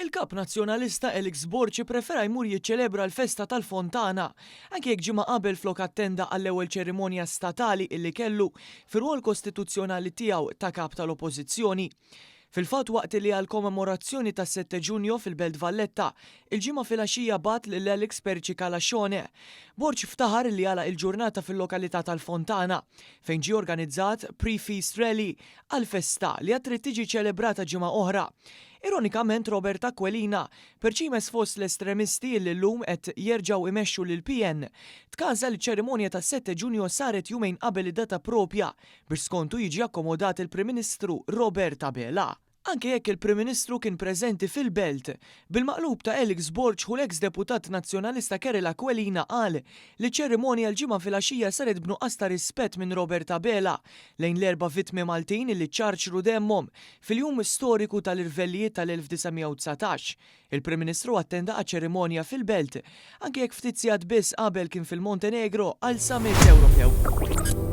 Il-Kap Nazzjonalista Alex Borg ipprefera jmur jiċċelebra l-festa tal-Fontana, anke jekk ġimgħa qabel flok attenda għall-ewwel ċerimonja statali illi kellu fir-rwol kostituzzjonali tiegħu ta' Kap tal-Oppożizzjoni. Fil-fatt waqt li għall-kommemorazzjoni tas-Sette Giugno fil-Belt Valletta, il-Ġimgħa filgħaxija bagħat lil Alex Perci Calascione, Borg ftaħar li għalaq il-ġurnata fil-lokalità tal-Fontana, fejn ġie organizzat pre-feast rally għall-festa li għad trid tiġi ċelebrata ġimgħa oħra. Ironikament Robert Aquilina, perċimes fost l-estremisti li llum qed jerġgħu imexxu lill-PN, tkaża li ċ-ċerimonja tas-Sette Giugno saret jumejn qabel id-data propja biex skontu jiġi akkomodat il-Prim Ministru Robert Abela. Anke jekk il-Prim Ministru kien preżenti fil-Belt, bil-maqlub ta' Alex Borg ħu l-eks Deputat Nazzjonalista Keril Aquilina qal li ċ-ċerimonja l-Ġimgħa filgħaxija saret b'nuqqas ta' rispett minn Robert Abela lejn l-erba' vittmi Maltin li ċarċru demmhom fil-jum storiku tal-irvellijiet tal-1919. Il-Prim Ministru attenda għaċ-ċerimonja fil-Belt, anke jekk ftit sigħat biss qabel kien fil-Montenegro għal summit Ewropew.